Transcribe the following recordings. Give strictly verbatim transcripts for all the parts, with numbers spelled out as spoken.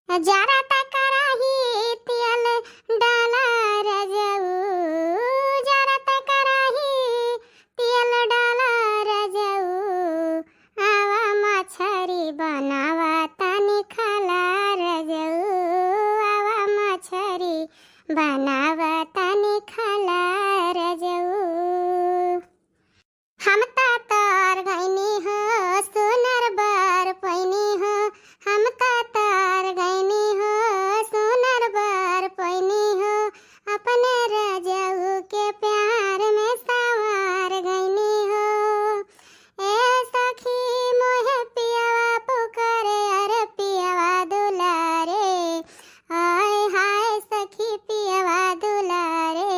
जरत कराही तेल डाला रजऊ, जरत कराही तेल डाला रजऊ, आवा मछरी बनावा तनी खाला रजऊ, आवा मछरी बनावा तनी खाला रजऊ। हम त तार गइनी हो, सुनर बर पैनी हो, हम त तार गइनी हो, सुनर बर पैनी हो, अपने रजऊ के प्यार में सवार गइनी हो। ए सखी मोहे पियवा पुकारे, अरे पियवा दुलारे, हाय हाय सखी पियवा दुलारे,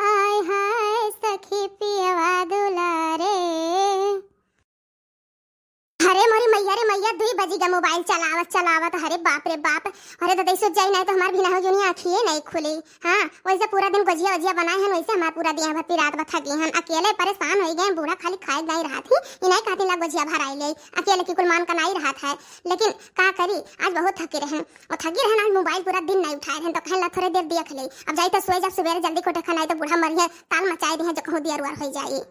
आय हाय सखी पियवा दुलारे। अरे मोरी मैया रे मैया, दुई बजी गा मोबाइल चलावत चलावत। अरे बाप रे बाप, अरे दादा, ई सोच जाई नहीं तो हमार बिना हो जुनी आँखिए नहीं खुली। हाँ, वैसे पूरा दिन गोजिया ओजिया बनाए हन, वैसे हमार पूरा दिन भर पिरात बा, थकी हन, अकेले परेशान होइ गए। बूढ़ा खाली खाए नहीं रहत ही, ई नहीं कहती ला गोजिया भराई ले, अकेले की कुल मान का नहीं रहत है। लेकिन का करी, आज बहुत थकी रहन, और थकी रहन, आज मोबाइल पूरा दिन नहीं उठाए रहन, तो कहला थोड़े देर देख ले, अब जाई तो सोए, जब सुबेरे जल्दी कोटे खाना आई तो बूढ़ा मरिहे, ताल मचाए दिहे, जो कहूँ दियर उयर होइ जाई।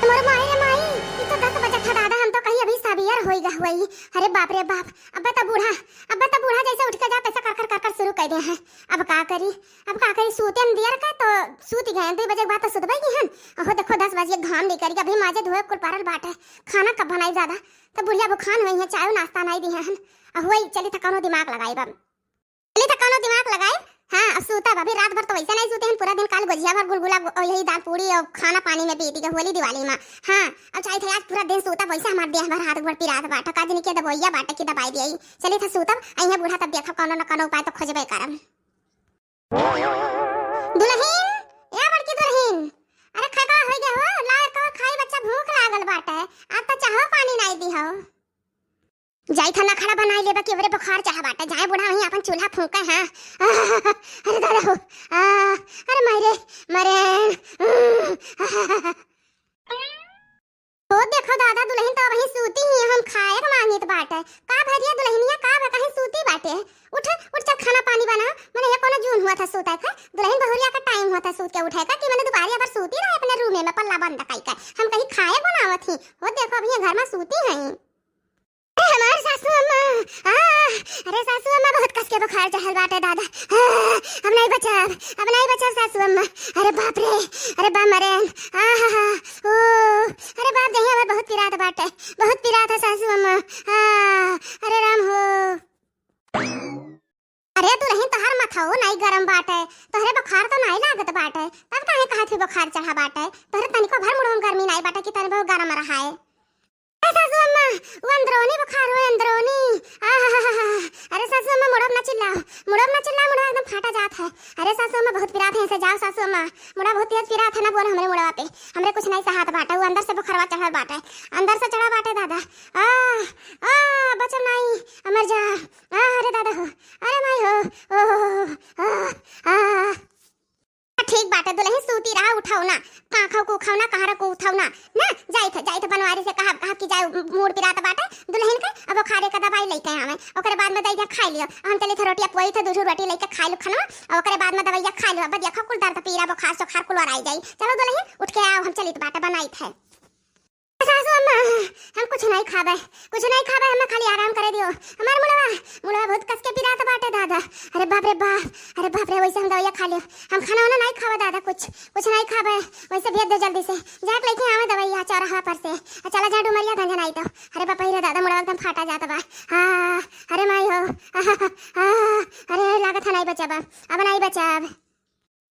मोर माई रे माई, ई तो दस बजत है दादा, हम तो कहीं अभी सबेर होई गा हुई। अरे बाप रे बाप, अब तो बूढ़ा, अब तो बूढ़ा जैसे उठ के जा, तैसे कर कर कर कर शुरू कर दे हैं। अब का करी, अब का करी, सूते न दियर का तो सूत गए, दुई बजे के बाद तो सुतबे की हन। अहो देखो, दस बजे घाम निकल गया, अभी माजे धोए कुल परल बाटे, खाना कब बनाई दादा? तो बुढ़िया भुखान हुई है, चाय नाश्ता नहीं दी हन। अहो चली त कौनो दिमाग लगाई बाब, चली त कौनो दिमाग लगाई। हाँ, अब सूतब, अभी रात भर तो वैसे नहीं सूते हैं, पूरा दिन काल गोजिया भर गुलगुला गो-, यही दाल पूरी और खाना पानी में बीत गया होली दिवाली में। हाँ, अब चाहे थे आज पूरा दिन सूतब, वैसे हमार देह भर हाथ गोड़ पिरात बाटे, का जनी के दबोइया बाटे की दबाई दिया। चली था सूतब, अइहे बूढ़ा तब देखब कौनो न कौनो उपाय तो खोजबे करब। दुलहिन, ए बड़की दुलहिन, अरे खा का होइ गया हो? ला एक और खाई बच्चा, भूख लागल बाटे। आज तो चाहो पानी नाई दी हो। जाई था ना खड़ा बनाई लेबा कि ओकरे बुखार चढ़ा बाटे। जाए बूढ़ा वहीं अपन चूल्हा फूंके हैं। अरे दादा हो, आ, अरे माई रे, मरे। ओ देखो दादा, दुलहिन तो वहीं सूती ही, हम खाए के मांगित बाटे। का भरिया दुलहिनिया, का बा, कहीं सूती बाटे? उठ, उठ, चल खाना पानी बना। मने ये कोनो जून हुआ था सूता का? दुलहिन बहुरिया का टाइम हुआ था सूत के उठे का कि मने दुपहरिया भर सूती रहे अपने रूमे में पल्ला बंद कई के। हम कहीं खाए बनावत ही। हो देखो, अभी ये घर में सूती हैं। अरे हमार सासू अम्मा, आ, अरे सासू अम्मा, बहुत कस के बुखार चढ़ल बाटे दादा। आ, अब नहीं बचब, अब नहीं बचब सासू अम्मा। अरे बाप रे, अरे बा मरे, आ हा हा, ओ, अरे बाप, देहिया में बहुत पिरात बाटे, बहुत पिरात है सासू अम्मा। आ, अरे राम हो। अरे दुलहिन, तोहर मथऊ नहीं गरम बाटे, तोहरे बुखार तो नहीं लागत बाटे, तब काहे कहत ही बुखार चढ़ा बाटे? तोहरे तनिको भर मुड़वा में गर्मी नहीं बाटे कि तनिको गरम रहाए। ए सासू अम्मा, वो अंदरोनी बुखार हो, अंदरोनी। आहाहाहा। अरे सासू अम्मा, मुड़वा में ना चिल्लाओ, मुड़वा में ना चिल्लाओ, मुड़वा एकदम फाटा जात है। अरे सासू अम्मा, बहुत पिरात है, ऐसे जाओ सासू अम्मा, मुड़वा बहुत तेज पिरात है, ना बोल हमरे मुड़वा पे, हमरे कुछ नहीं सहात बाटे, वो अंदर से बुखारवा चढ़ल बाटे, अंदर से चढ़ा बाटे दादा। आ, आ, बचब नहीं, अमर जा। आ, अरे दादा हो, अरे माई हो, ओ हो, हो, हो, आ, आ। ठीक बाटे, दुलहिन सूती रहा, उठाओ ना, काखव को उठाओ ना, कहारा को उठाओ ना, ना, जाइत है, जाइत है बनवारी से कहा, कहा कि जाए, मूड़ पिरात बाटे, दुलहिन के, अब बुखारे का दवाई लेके आवे, ओकरे बाद में दइया खाई लियो, हम चली थे रोटिया पोई थे, दू ठो रोटी लेके खाई लो खाना, और ओकरे बाद में दवाइया खाई लो, अब देखो कुल दर्द पीरा बुखार सुखार कुल ओराई जाई, चलो दुलहिन, उठ के आओ, हम चलित बाटे, बनाइत है। सासू अम्मा, हम कुछ नहीं खाबे, कुछ नहीं खाबे, हमें खाली आराम करे दियो। हमार मुड़वा, मुड़वा बहुत कस के पिरात बाटे दादा। अरे बाप रे बाप, अरे बाप रे, वैसे हम दवाइया खा लियो। हम खाना वाना नहीं खाबे दादा, कुछ, कुछ नहीं खाबे। वैसे भेज दे जल्दी से, जाके लेके आवे दवाइया चौराहा पर से। आ चला जा डुमरिया गंज नहीं तो। अरे बाप रे दादा, मुड़वा एकदम फाटा जात बा। हाँ, अरे माई हो, आहा, आहा, अरे लागत है नहीं बचब, अब नहीं बचब।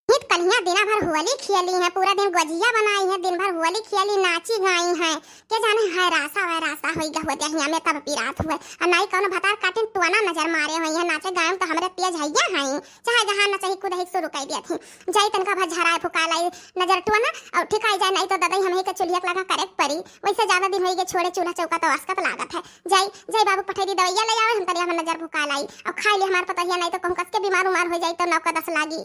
हित कलिया दिना भर होली खेली है, पूरा दिन गोजिया बनाई है, दिन भर होली खेली, नाची गाई है, के जाने है रासा वै रासा। होई गहुआ देहिया में तब पिरात हुए। आ नाई कौनो भतार काटिन टोना नजर मारे होई है, नाचे गाए में तो हमरे तेज हइया हई, चाहे जहाँ नचही कुदही शुरू कर दिया थी। जाई तनका भर झराए फुकाए लाई नजर टोना, और ठिकाई जाए, नाई तो ददई हमही के चुल्हिया के लगा करे के परी। वैसे ज्यादा दिन होई गए छोड़े चूल्हा चौका तो असकत लागत है। जाई, जाई बाबू पठेरी दवैया ले आवे, हम तनिया हमर नजर फुकाए लाई, और खाई ले हमार पतहिया, नाई तो कहूँ कस के बीमार उमार हो जाई तो नौका दस लागी।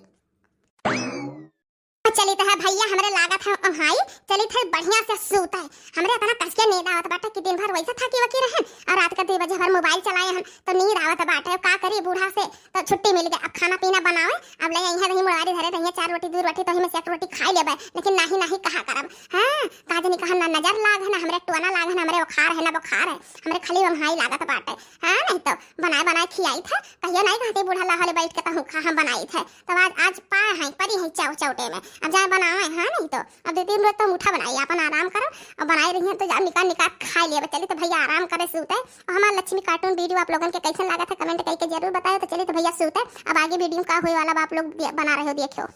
चलित है भैया, हमरे लागत है ओहाई, चलित है बढ़िया से सूत है। हमरे इतना कस के नींद आवत बाटे कि दिन भर वैसे थकी वकी रहन और रात के दो बजे भर मोबाइल चलाए हन, तो नींद आवत बाटे। अब का करी, बूढ़ा से तो छुट्टी मिल गई। अब खाना पीना बनावे, अब ले आई है दही मुड़वारी धरे रहिए, चार रोटी दो रोटी तो ही में से एक रोटी खाई लेबे, लेकिन नाही नाही कहा करब। हाँ, का जनी कहा ना नजर लाग है, ना हमरे टोना लाग है, ना हमरे बुखार है, ना बुखार है, हमरे खाली ओहाई लागत बाटे। हाँ, नहीं तो बनाए बनाए खियाई था, कहियो नहीं कहते बूढ़ा लाहौले बैठ के तहूँ खा हम बनाई थे। तब आज, आज पाए हैं, परी हैं चाव चौटे में। अब जाए बनावे, हाँ, नहीं तो अब दो तीन रोज तो मुठा बनाई, अपन आराम करो। अब बनाई रही हैं तो जा निकाल निकाल खा लिया। चलिए तो भैया आराम करे, सूते। और हमारा लक्ष्मी कार्टून वीडियो आप लोगन के कैसन लगा था, कमेंट करके जरूर बताओ। तो चलिए तो भैया सूते, अब आगे वीडियो का होए वाला बा, आप लोग दे-, बना रहे हो, देखियो।